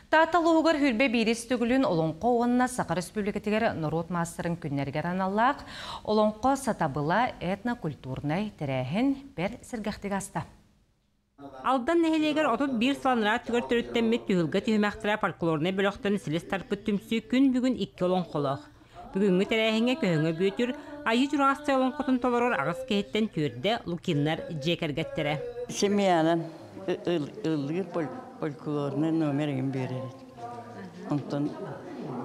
Таатта улууһугар хүрбэ биирис төгүлүн Олоҥхо уонна Саха Республикатыгар норуот маастарын күннэригэр аналлаах Олоҥхо сатабыла этнокультурнай тэрээһин бэр сэргэхтик аста. Алдан нэһилиэгэр 31 сыл анараа өттүгэр төрүттэммит түһүлгэ түһүмэхтэрэ фольклорнай бөлөхтөн силис тарпыт түмсүү күн бүгүн икки олоҥхолоох. Бүгүҥҥү тэрээһиҥҥэ Көһөҥө Бүөтүр Айыы Чураҕастай олоҥхотун толорор аҕыс киһиттэн түөрдэ Лукиннар дьиэ кэргэттэрэ. Семьянан ыллыыр фольклорнай номер игин биэрэр. Онтон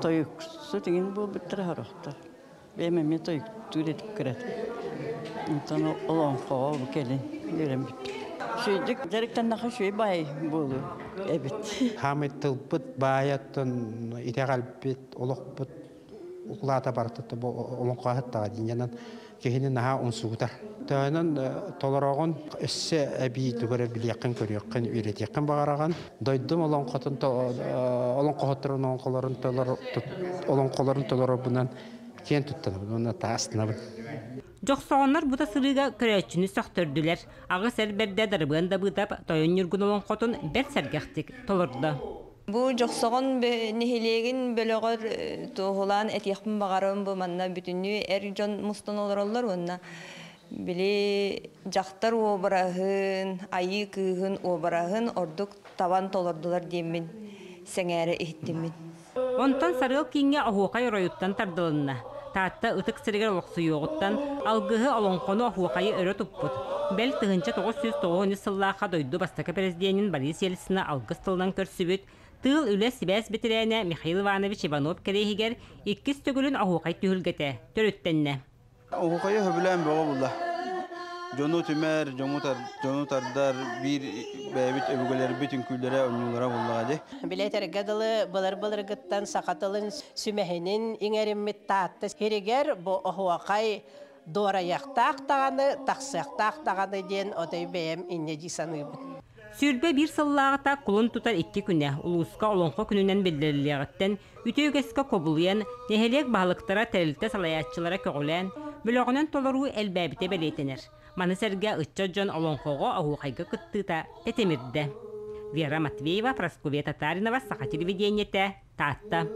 тойуксут игин буолбуттара сорохтор. Бэйэм эмиэ тойуктуур этим кырата. Онтон олоҥхоҕо бу кэлин үөрэммиппит. Үчүгэйдик дьарыктаннаха үчүгэй баай буолуо эбит. Хаамай тылбыт баайаттан итэҕэлбит, олохпут укулаата барыта бу олоҥхо аһыттаҕа дииннэнэн киһини наһаа умсугутар. Төһөнөн толороҕун өссө эбии тугу эрэ билиэххин, көрүөххүн, үөрэтиэххин баҕараҕын. Дойдум олоҥхотун олоҥхоһотторун олоҥхолорун олоҥхолорун толорорбунан киэн туттанабын уонна таастынабын. Дьохсоҕоннор бу да сырыыга көрөөччүнү сөхтөрдүлэр. Аҕыс эр бэрдэ Дарыбыан Дабыытап Тойон Ньургун олоҥхотун бэрт сэргэхтик толордо. Бу Дьохсоҕон нэһилиэгин бөлөҕөр туоһулаан этиэхпин баҕарабын, бу манна бүтүннүү эр дьон мустан олороллор уонна били дьахтар уобараһын, айыы кыыһын уобараһын ордук табан толордулар диэммин сэҥээрэ иһиттиммин. Онтон Сарыал кииҥҥэ оһуохай оройуттан тардылынна. Таатта ытык сиригэр олохсуйуоҕуттан алгыһы, олоҥхону, оһуохайы өрө туппут. Бэл 1993 сыллаахха дойду бастакы президенин Борис Ельцина алгыс тылынан көрсүбүт тыыл үлэ сибээс бэтэрээнэ Михаил Иванович Иванов кэриэһигэр иккис төгүлүн оһуохай түһүлгэтэ төрүттэннэ. Оһуохайы сөбүлээн бөҕө булла. Дьону түмэр, дьону тардар биир бэйэбит өбүгэлэрбит үҥкүүлэрэ, оонньуулара буллаҕа дии. Билэтэргэ дылы былыр-былыргыттан саха тылын сүмэһинин иҥэриммит Таатта сиригэр бу оһуохай дуорайыахтаах даҕаны, тахсыахтаах даҕаны диэн отой бэйэм инньэ дии саныыбын. 21 сыллааҕыта кулун тутар икки күнэ улууска Олоҥхо күнүнэн биллэриллиэҕиттэн Үтүө үгэскэ кубулуйан, нэһилиэк баһылыктара, тэрилтэ салайааччылара көҕүлээн, бөлөҕүнэн толоруу элбээбитэ бэлиэтэнэр. Маны сэргэ ыччат дьон олоҥхоҕо, оһуохайга кыттыыта тэтимирдэ. Вера Матвеева, Прасковья Татаринова, Саха телевидениетэ, Таатта.